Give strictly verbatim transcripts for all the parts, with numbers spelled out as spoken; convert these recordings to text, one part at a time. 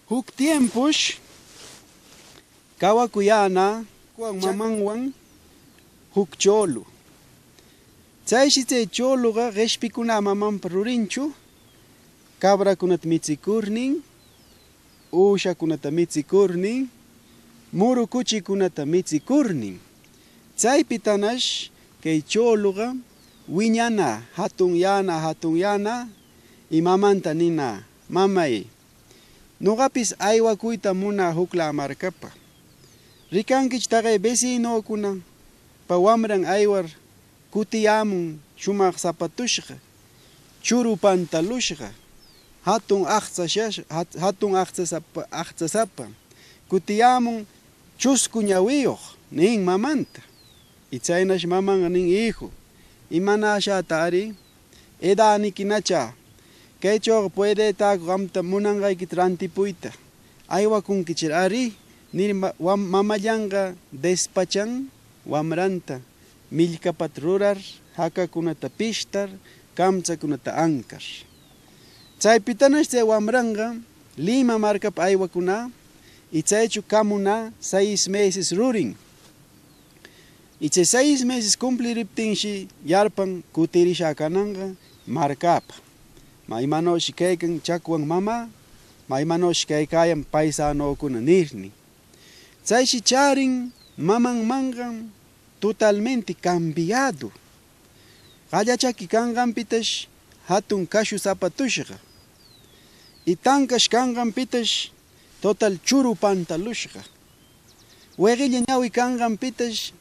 Huk tiemposh cawacuyänä mamanwan huk chölu. Chayshi chay chöluga gueshpicunä mamanpa rurinchru cabracunata michicurnin, üshacunata michicurnin, muru cuchicunata michicurnin. Chaypitanash cay chöluga wiñanä, jatunyänä, jatunyänä, y mamanta ninä: "Mamay, nogapis aywacuyta munä juclä marcapa. Ricanquichu taqay vecinöcunapa wamran aywar cutiyämun shumag zapatushga, churu pantalushga, jatun agtsashash-, jat-, jatun agtsasapa, agtsasapa. Cutiyämun chuscu ñawiyog", nin mamanta. Y chaynash mamanga nin: "Hijo, imanäshäta ari, edäniquinachä, caychöga puedetäcu gamta munangayquita rantipuyta, aywacunquichir ari", nir ma-, wam-, mamallanga despachan wamranta, millcapata rurar, jacacunata pishtar, camtsacunata ancar. Chaypitanash chay wamranga Lima marcapa aywacunä, y chaychru camunä seis meses rurin. Y chay seis meses cumpliriptinshi yarpan cutirishä cananga marcäpa. Maymanüshi caycan chacwan mamä, maymanüshi caycäyan paisänöcuna nirnin. Chayshi chärin mamanmangan totalmente cambiado. Gallachaqui canganpitash jatun cashu zapatushga, y tancash canganpitash total churu pantalushga, weguilla ñawi canganpitash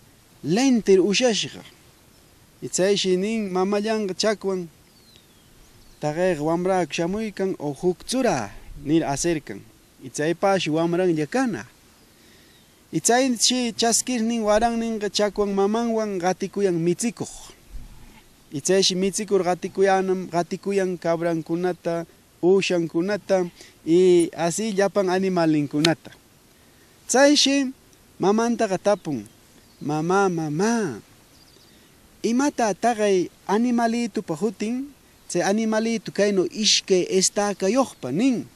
lentir ushashga. Y chayshi nin mamallanga chacwan: "Taqeyga wamräcu shamuycan o juctsurä?" nir acercan. Y chaypäshi wamranlla canä. Y chayshi chasquirnin waranninga chacwan mamanwan gaticuyan michicug. Y chayshi michicur gaticuyänam, gaticuyan cabrancunata, üshancunata y así llapan animalincunata. Chayshi mamantaga tapun: "Mamá, mamá, ¿imatá taqay animalïtupa jutin? Chay animalïtu caynu ishcay estacayogpa", nin.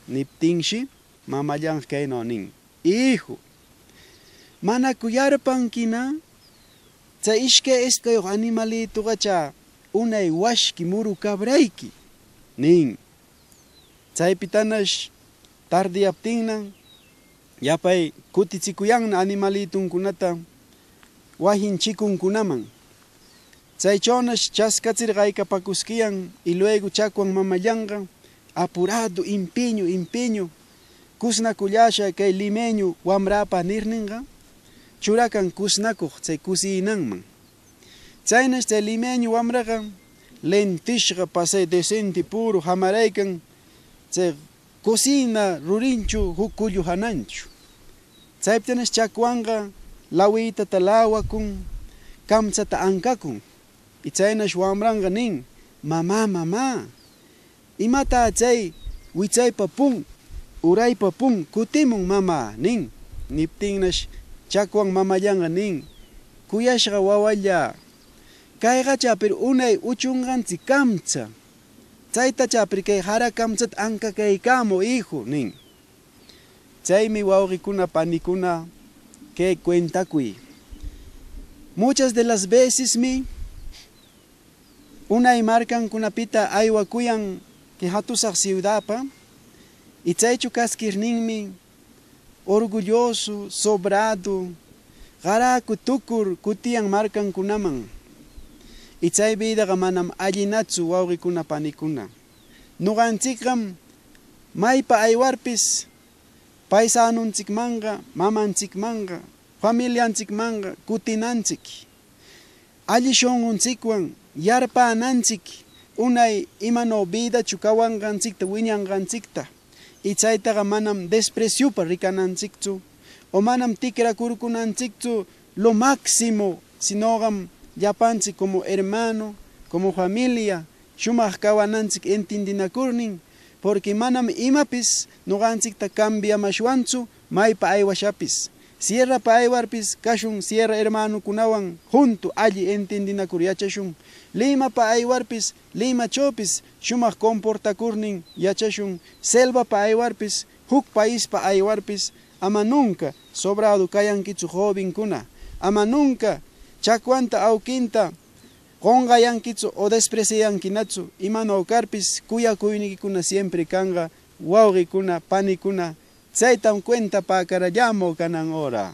Niptinshi mamallanga caynu nin: "Hijo, ¿manacu yarpanquina? Chay ishcay estacayog animalïtugacha unay washqui muru cabrayqui", nin. Chaypitanash tardiyaptinnan yapay cutichicuyanna animalïtuncunata wajin chicuncunaman. Chaychönash chascachir gaycapacusquiyan, y luego chacwan mamallanqa apurado, empeño, empeño, "Cusnaculläsha cay limeño wamräpa", nirninqa, churacan cusnacug chay cocininanman. Chaynash chay limeño wamraqa lentishqa pasay decente puru jamaraycan chay cocina rurinchru juc cullu jananchru. Chaypitanash chacwanqa lawitata lawacun, camchata ancacun. Y chaynash wamranqa nin: "Mamá, mamá, ¿imatá chay wichaypa pun, uraypa pun cutimun, mamá?" nin. Niptinnash chacwan mamallanqa nin: "Cuyashqa wawalla, caygacha pero unay uchunganchi camcha. Chaytacha pero cay jara camchata ancacaycämü, hijo", nin. Chaymi wawqicuna, panicuna, cay cuentacuy. Muchas de las vecesmi unay marcancunapita aywacuyan cay jatusag ciudadpa, y chaychru casquirninmi orgulloso, sobrado, garäcu tucur cutiyan marcancunaman. Y chay vidaga manam allinatsu, wawqicuna, panicuna. Noganchicgam maypa aywarpis paisänunchicmanqa, mamanchicmanqa, familianchicmanqa cutinanchic, alli shongonchicwan yarpänanchic unay imanö vidachu cawanganchicta, wiñanganchicta. Y chaytaga manam despreciopa ricananchicchu, o manam ticracurcunanchicchu lo máximo, sinogam llapanchic como hermano, como familia, shumag cawananchic entiendinacurnin, porque manam imapis noganchicta cambiamashwanchu maypa aywashapis. Sierrapa aywarpis cashun sierra hermanocunawan junto alli entiendinacur yachashun. Limapa aywarpis Limachöpis shumag comportacurnin yachashun. Selvapa aywarpis Juc paispa aywarpis ama nunca sobrado cayanquichu jovencuna, ama nunca chacwanta awquinta qonqayanquichu o despreciayanquinachu. Imanö carpis cuyacuyniquicuna siempre canqa, wawqicuna, panicuna, tsaytam cuentapäcarallämü canan hora.